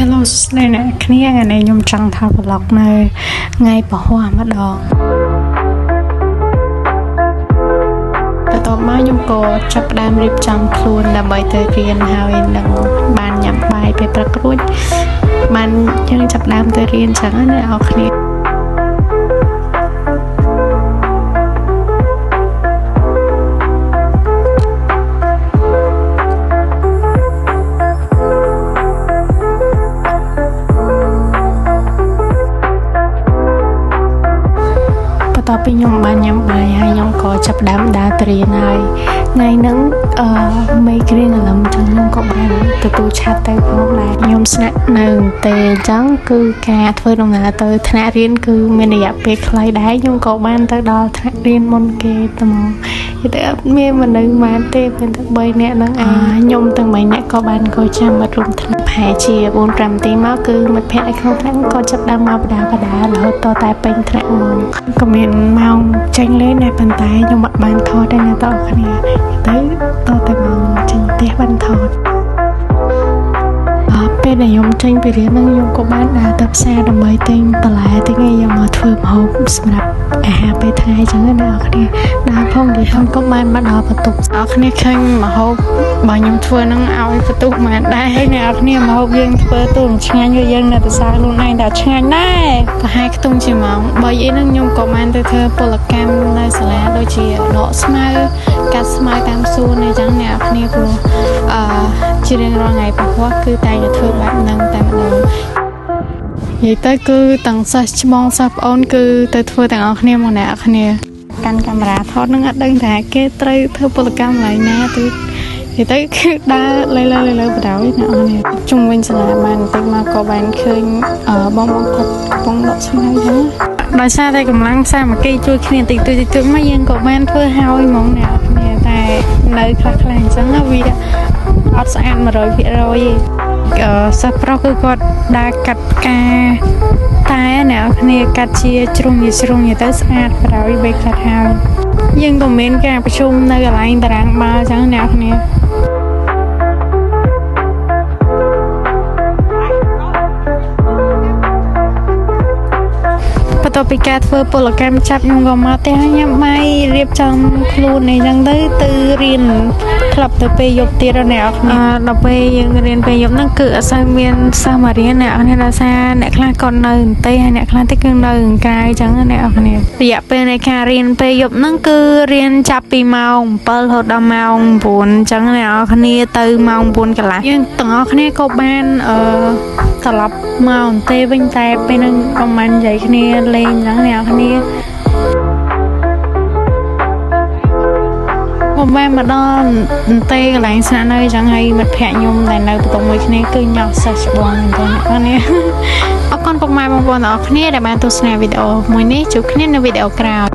Hello សួស្តីអ្នកគ្នាថ្ងៃនេះខ្ញុំចង់ថត vlog នៅថ្ងៃពហុម្ដងបន្ទាប់មកខ្ញុំក៏ចាប់ផ្ដើមរៀបចំខ្លួនដើម្បីទៅរៀនហើយនឹងបានញ៉ាំបាយពេលព្រឹករួចបានយើងចាប់ផ្ដើមទៅរៀនចឹងណាអ្នកនរគ្នា បន្ទាប់ពីខ្ញុំបានញ៉ាំបាយហើយខ្ញុំក៏ចាប់ផ្ដើមដើរទៅរៀនហើយថ្ងៃហ្នឹងអឺមេគ្រៀងអាឡឹមចឹងខ្ញុំក៏បានទទួលឆាតទៅផងដែរខ្ញុំស្នាក់នៅទេអញ្ចឹងគឺការធ្វើដំណើរទៅថ្នាក់រៀនគឺមានរយៈពេលខ្លីដែរខ្ញុំក៏បានទៅដល់ថ្នាក់រៀនមុនគេតែមកនិយាយទៅអត់មានមនុស្សបានទេមានតែ3នាក់ហ្នឹងឯងខ្ញុំទាំង3នាក់ក៏បានអង្គុយចាំមិត្តរួមថ្នាក់ប្រហែលជា4 5នាទីមកគឺមិត្តភ័ក្តិនៅក្នុងថ្នាក់ក៏ចាប់ផ្ដើមមកបដាបដារហូតតតែពេញថ្នាក់ហ្មងក៏មានម៉ោងចេញលេងដែរប៉ុន្តែខ្ញុំអត់បានថតទេណាតើគ្នាទៅតតែម៉ោងចេញផ្ទះបានថតអពេលដែលខ្ញុំចេញពីរៀនហ្នឹងខ្ញុំក៏បានដើរទៅផ្សារដើម្បីទិញបន្លែទិញអីយកមកធ្វើម្ហូបសម្រាប់អាហារពេលថ្ងៃអញ្ចឹងណាអ្នកនរគ្នាដើរផងនិយាយផងក៏បានមកដល់បន្ទប់អ្នកនរគ្នាឃើញម្ហូបបើខ្ញុំធ្វើហ្នឹងឲ្យបន្ទុះមកដែរ ហើយអ្នកនរគ្នាមកហូបយើងធ្វើទូមិនឆ្ងាញ់វាយើងនៅតែសើខ្លួនឯងថាឆ្ងាញ់ដែរ ប្រហែលខ្ទង់ជាម៉ោង3អីហ្នឹងខ្ញុំក៏បានទៅធ្វើពលកម្មនៅសាលាដូចជាដកស្មៅកាត់ស្មៅតាមសួនអីចឹងអ្នកនរគ្នាព្រោះអឺជារៀងរាល់ថ្ងៃពហុគឺតែងតែធ្វើបែបហ្នឹងតែម្ដងនិយាយទៅគឺទាំងសិស្សច្បងសិស្សប្អូនគឺទៅធ្វើទាំងអស់គ្នាមកអ្នកនរគ្នាកាន់កាមេរ៉ាថតហ្នឹងអត់ដឹងថាគេត្រូវធ្វើពលកម្មកន្លែងណាទៅនិយាយទៅគឺដើរលេលើលេលើបណ្ដោយអ្នកនរគ្នាជុំវិញសាលាបានបន្តិចមកក៏បានឃើញអឺបងបងគាត់កំពុងដកស្មៅចឹង ដោយសារតែកម្លាំងសាមគ្គីជួយគ្នាតិចតួចតិចតួចមកយើងក៏បានធ្វើហើយហ្មងអ្នកនរគ្នាតែនៅខ្លះខ្លះអញ្ចឹងណាវាអត់ស្អាត100%ទេអឺសិស្សប្រុសគឺគាត់ដើរកាត់ផ្កាតែអ្នកនរគ្នាកាត់ជាជ្រុងជាជ្រុងទៅស្អាតប្រហើយបីកាត់ហើយយើងក៏មានការប្រជុំនៅកន្លែងតារាងបាល់អញ្ចឹងអ្នកនរគ្នា បន្ទាប់ពីការធ្វើពលកម្មចាប់ខ្ញុំក៏មកផ្ទះញ៉ាំបាយរៀបចំខ្លួនអីចឹងទៅទៅរៀនធ្លាប់ទៅពេលយប់ទៀតដល់អ្នកនរគ្នាដល់ពេលយើងរៀនពេលយប់ហ្នឹងគឺអត់សូវមានសិស្សមករៀនអ្នកនរគ្នាដោយសារអ្នកខ្លះគាត់នៅអន្ទេហើយអ្នកខ្លះទៀតគឺនៅក្រៅចឹងណាអ្នកនរគ្នារយៈពេលនៃការរៀនពេលយប់ហ្នឹងគឺរៀនចាប់ពីម៉ោង7រហូតដល់ម៉ោង9ចឹងអ្នកនរគ្នាទៅម៉ោង9កន្លះយើងទាំងអស់គ្នាក៏បានអឺ ត្រឡប់មកអន្ទេវិញតែពេលហ្នឹងក៏មិននិយាយគ្នាលេងហ្នឹងអ្នកនរគ្នាក៏បានមកដល់អន្ទេកន្លែងស្នាក់នៅអញ្ចឹងហើយមិត្តភក្តិខ្ញុំដែលនៅបន្ទប់មួយគ្នាគឺញ៉ោះសិស្សច្បងមែនតើអ្នកនរគ្នាអរគុណពុកម៉ែបងប្អូនទាំងអស់គ្នាដែលបានទស្សនាវីដេអូមួយនេះជួបគ្នានៅវីដេអូក្រោយ។